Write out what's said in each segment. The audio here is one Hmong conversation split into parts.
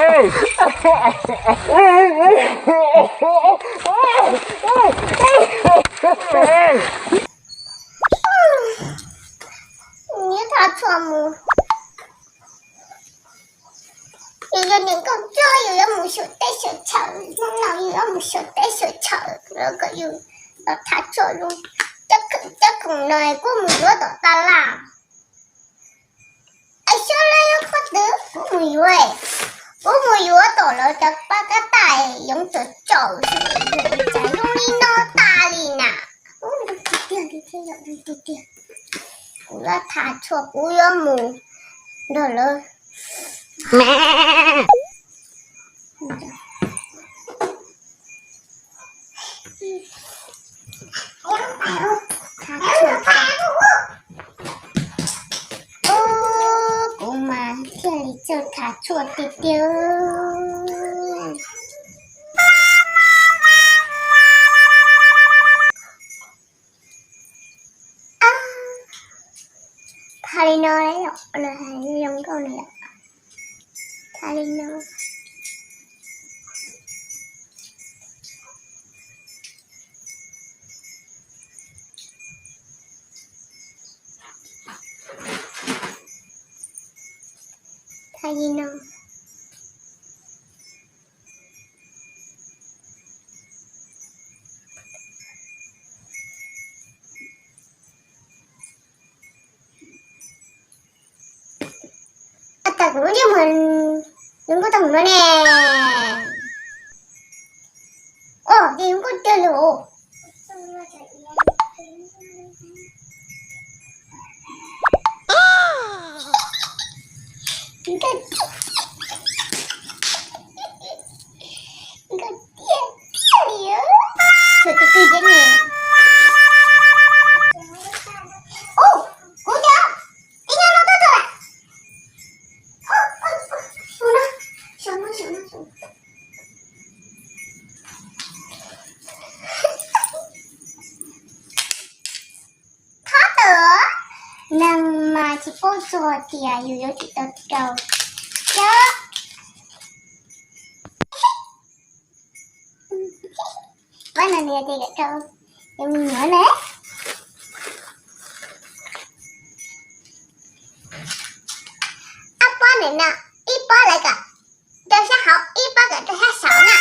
Nyob tha tshuaj mus, yus yog niam nkauj ntsuab, yus yuav mus xyuas teb xyuas chaw, hnub no yus yuav mus xyuas teb xyuas chaw los kom yus los tha tshuaj zoo. Cov khoom no kuv mus yuav tom tas laj. Es xyov lawv yuav qhov twg, kuv mus yuav, kuv mus yuav tom lawv cov pab kab taj yoov tsaus tsaus xwb, cas zoo li no tas li na. Tiag tiag, kuv yuav tha tshuaj, kuv yuav mus nrog lawv. Kuv mas thiaj li txawj tha tshuaj tiag tiag. Tha li no, zoo nkauj na yom. Tha li no. Tha li no. Ab, tas kuv lub ntsej muag zoo nkauj tag mus no ne. Os, ces zoo nkauj tiag li os. Nkauj tiag tiag li. Tus twg thiab ne? Ub, kuv cov, ib nyuag no tuaj tuaj lawm. Ub, ub, ub, ub, no, saum no, saum no, saum no. Thov tawm, neeg mas tsis paub txog tias yus yuav tsis tau rau. Yog, pob no nws tias kom rau, yus mus nyuam na. Ob pob ntawm no, ib pob lawv kom rau sab hauv, ib pob kom rau sab saud na.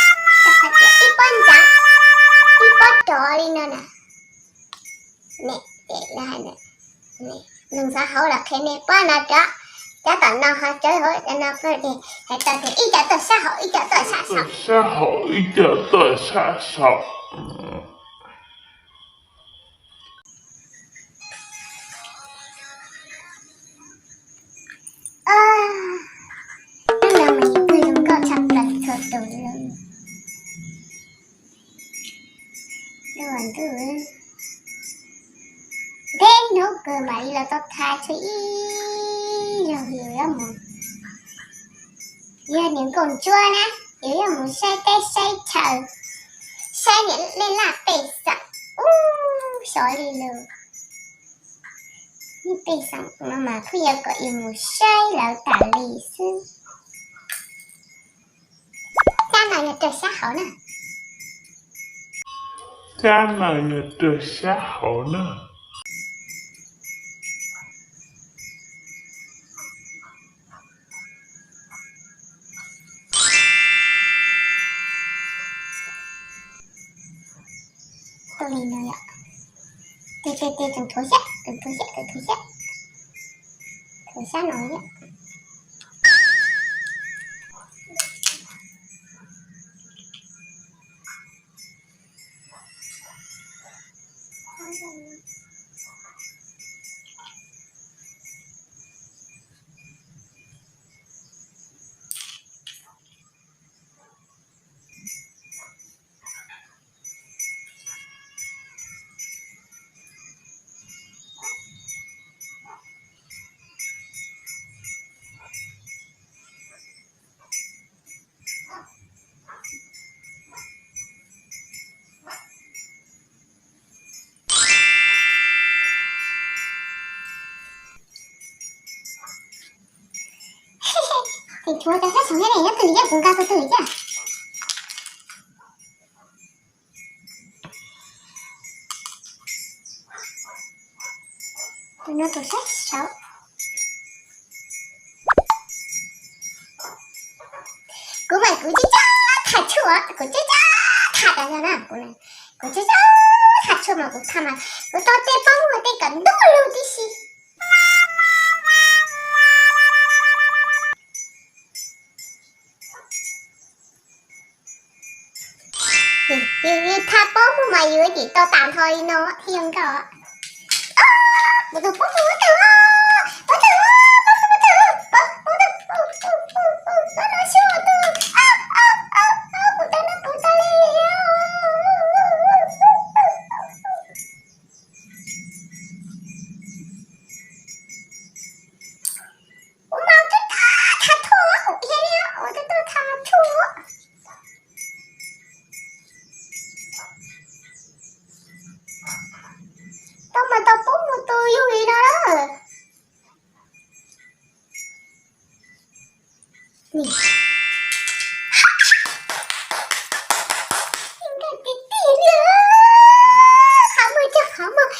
Rau qhov tias ib pob ntxeev, ib pob rov li no na. Ne, nws ntxhov hauv los qhia nej pob no rov, cov tom no ho cov hauv no, hais tau tias ib co tuaj sab hauv, ib co tuaj sab saud. Sab hauv ib co tuaj sab saud. Hnub no mas yus twb zoo nkauj tshaj plaws txhua tus li. Ntuj, ntev hnub kawg mam li los tau tha tshuaj ib zaug, yus yuav mus, yus yog niam nkauj ntsuab na, yus yuav mus saib teb saib chaw, saib niam lej laj pej xeem. Ub, xyov li lawm. Nej pej xeem no mas pheej yuav kom yus mus saib lawv tas li xwb. Cab no yog rau sab hauv na. Cab no yog rau sab hauv na. Tuaj li no yom. Tes tes tes, tseem thuav xyab, tseem thuav xyab, tseem thuav xyab. Thuav xyab no thiab. Tes thuav rau sab saud. Nyob twg nyob kuv nqa tus twg caj. Tus no tus sab saud. Kuv mas kuv coj coj tham tshuaj, kuv coj coj tham tas zog na, kuv, kuv coj coj tham tshuaj mas kuv tham mas kuv tau tej paub mus tej kom ntuj lug tib si. Yus tham paub mus mas yus tsis tau tas nrho li no thiab nkauj. Kuv tus paub mus ua twg, ua twg, paub mus ua twg, paub mus ua twg, paub mus ua twg, kuv tau no kuv tau li. Kuv mas twb tham thuaj ua kuv qhia li ua twb tuaj tham thuaj. Tau mas tau paub mus tus yug li no. Nkauj tiag tiag li, qhov muag cog qhov muag,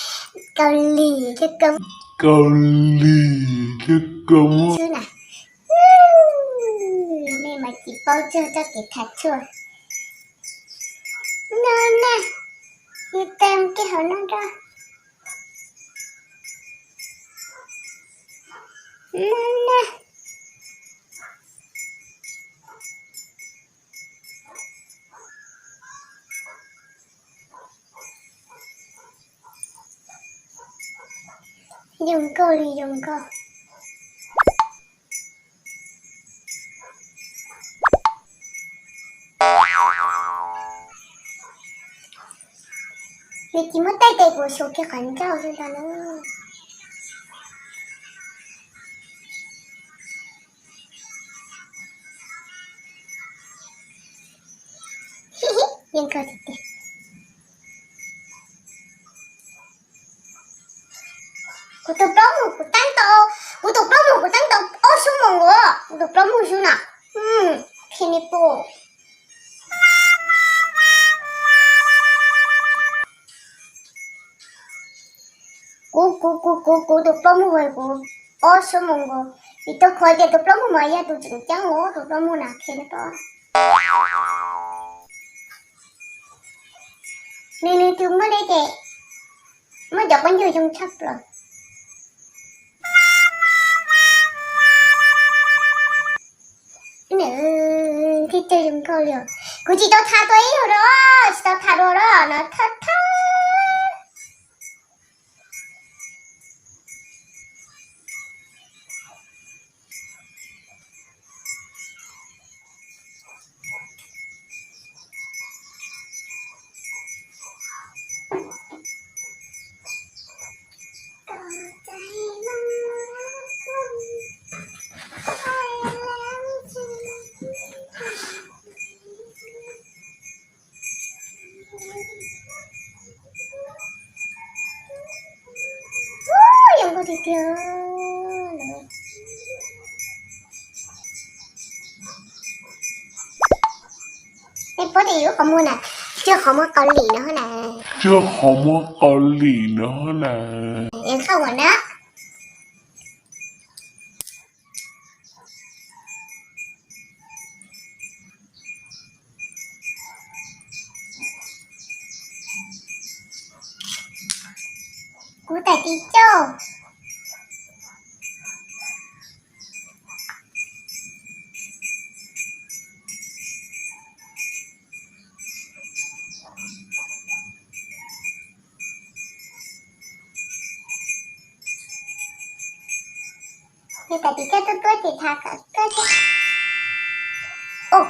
Kaus Lim cog Kaus, Kaus Lim cog Kaus Muag xwb na. Nej mas tsis paub txog txoj kev tham tshuaj no na. Yus tawm kiag hauv no rau. No na. Zoo nkauj li zoo nkauj. Nws tsis muaj tej tes kuv xyuas kiag qhov ncauj xwb ntag na. Yeej kawg tiag tiag. Kuv tus plaub mus kuv teeb tau, kuv tus plaub mus kuv teeb tau ob xuab moos ua, kuv tus plaub mus xwb na. Qhia nej pom. Kuv, kuv, kuv, kuv, kuv tus plaub mus ua kuv ob xuab moos nkaus, vim tau qhov tias tus plaub mus mas yog tus tseem ceeb ua tus plaub mus na, qhia nej pom. Nws, nws tus muaj dej ces muaj cov pob ncuj zoo tshaj plaws. Nws thiaj txawj zoo nkauj li os. Kuv tsis tau tha tua ib lub rau, tsis tau tha dua rau no thawj thawj. Ub, zoo nkauj tiag tiag. Nej paub tias yus qhov muag na, cog qhov muag Kaus Lim no na. Cog qhov muag Kaus Lim no na. Es qhov uas na. Kuv tais tis cauj. Yog tais tis cauj tuaj tuaj ces tham kom koj thiab. Ub.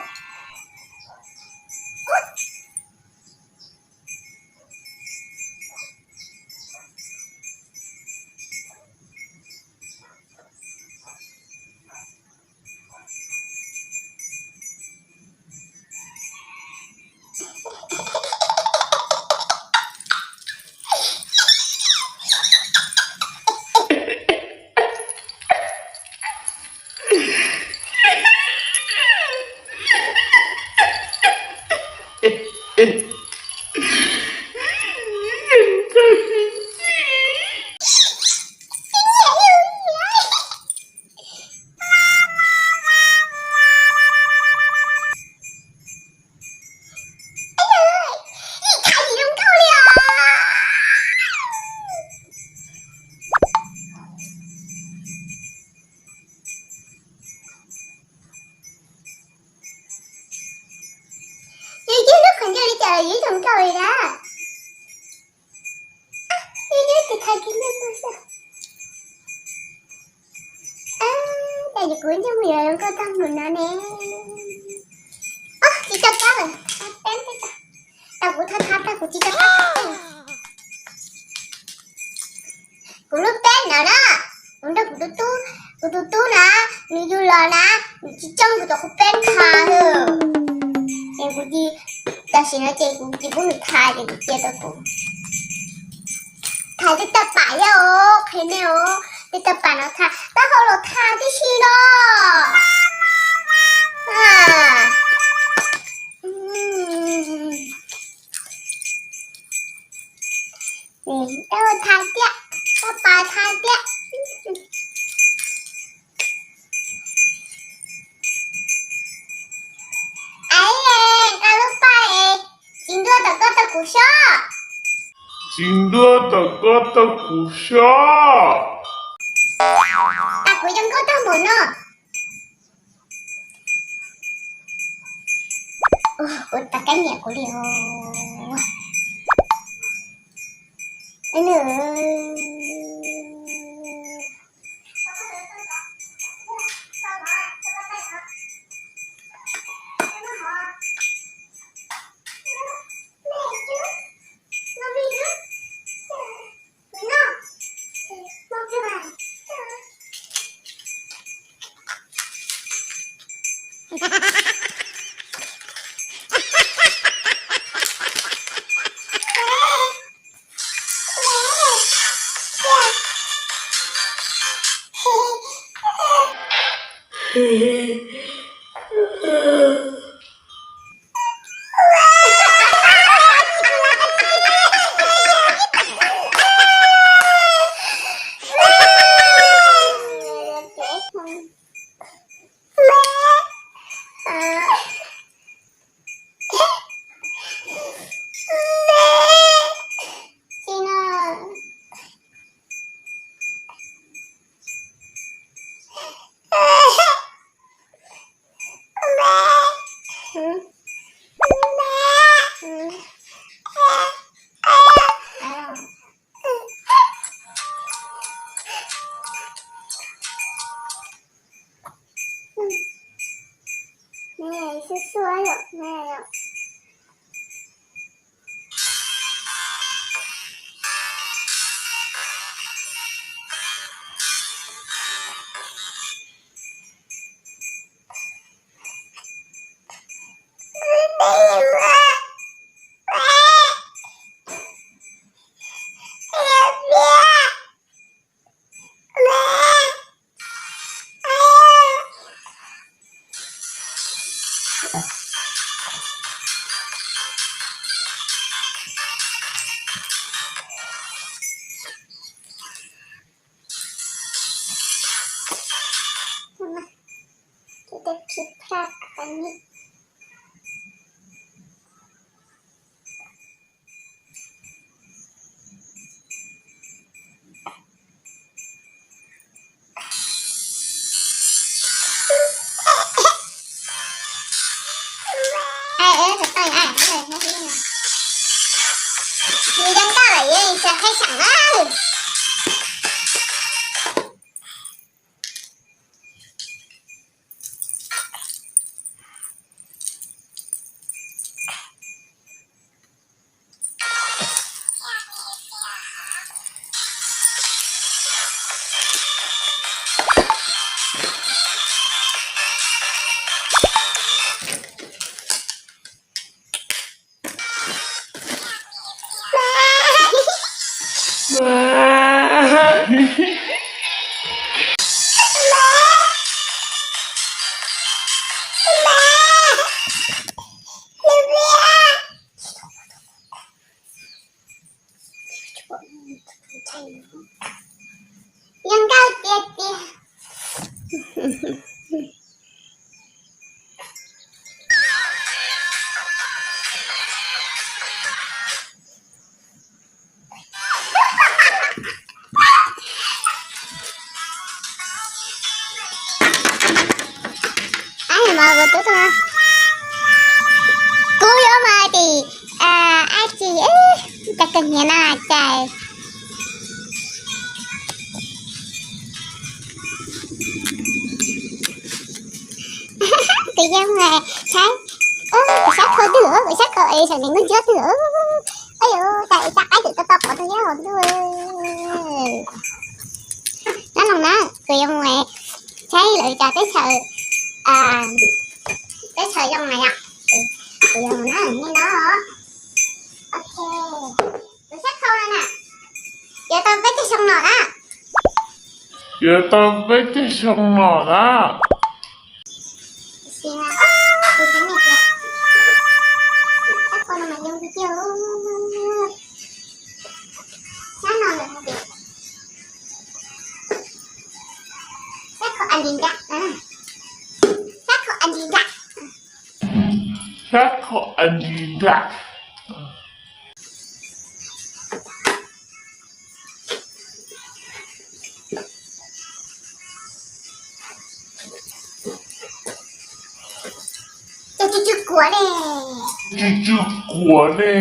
Ib tsoom nkauj li dab. Yus yus tis thaiv kiag ntsej muag xwb. Cas yus kuv ntsej muag yuav zoo nkauj tag mus no ne. Tsis tau kab lawm, peb tau kuv tha tha tag kuv tsis tau kab. Kuv lub peb no na, kuv nrog kuv tus tub, kuv tus tub na, nws yug los na, nws tsis coj kuv cov qub peb tha. Es kuv cia, tam sim no ces kuv cia pub nws tha ces kuv cia tau kuv. Tha tej tag pam yog os, qhia nej os, tej tag pam no tha taub hau los tha tib si no. Taub hau tha tiag, tag pam tha tiag. Aib, nqa lub paj es tsis ntuag tom koj tau kuv sob. Tsis ntuag tom koj tau kuv sob. Tag kuv zoo nkauj tag npaum no. Kuv tag kab nyiam kuv li os. Nws zoo nkauj lawm, yus xav qhib xeem na. Qhov twg, kuv sab qhov es saum ntsev nkauj ntsuab twg. Ay yuv, cas ib caj qaib twb tau tau qhov twg nyob hauv ntuj. Nyob no na, kuv yuav mus saib lawv cov teb chaws, teb chaws zoo na yom. Kuv yuav mus na, nej no. Ok, kuv sab qhov no na, yuav tau peb caug xyoo no na. Yuav tau peb caug xyoo no na. Sab qhov Adidas. Cov tsw tsw kuav ne. Tsw tsw kuav ne.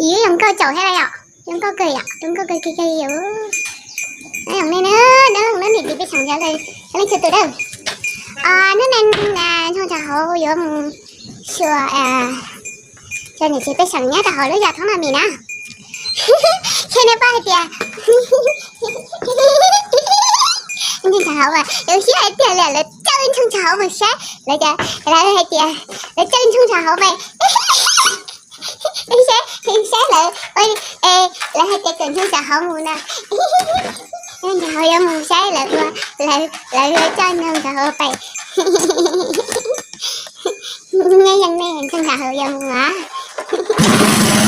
Yus zoo nkauj caum thiab yom, zoo nkauj kawg yom, zoo nkauj kawg kawg kawg yom. Nyob zoo nej na, nyob zoo nej niam txiv pej xeem cov leej txhua tus na. Hnub no Ntxoog Tshav Hauv yuav mus xyuas cov niam txiv pej xeem nyob rau hauv lub zos Thoob Noj Mis na. Ces nej paub hais tias Ntxoog Tshav Hauv mas yuav siab hais tias lawv coj Ntxoog Tshav Hauv mus saib, lawv, lawv hais tias lawv coj Ntxoog Tshav Hauv mas saib, saib lawv, lawv hais tias kom Ntxoog Tshav Hauv mus na. Ntxoog Tshav Hauv yuav mus saib lawv ua, lawv, lawv yuav coj Ntxoog Tshav Hauv pais. Nyob zoo nej, Ntxoog Tshav Hauv yuav mus as.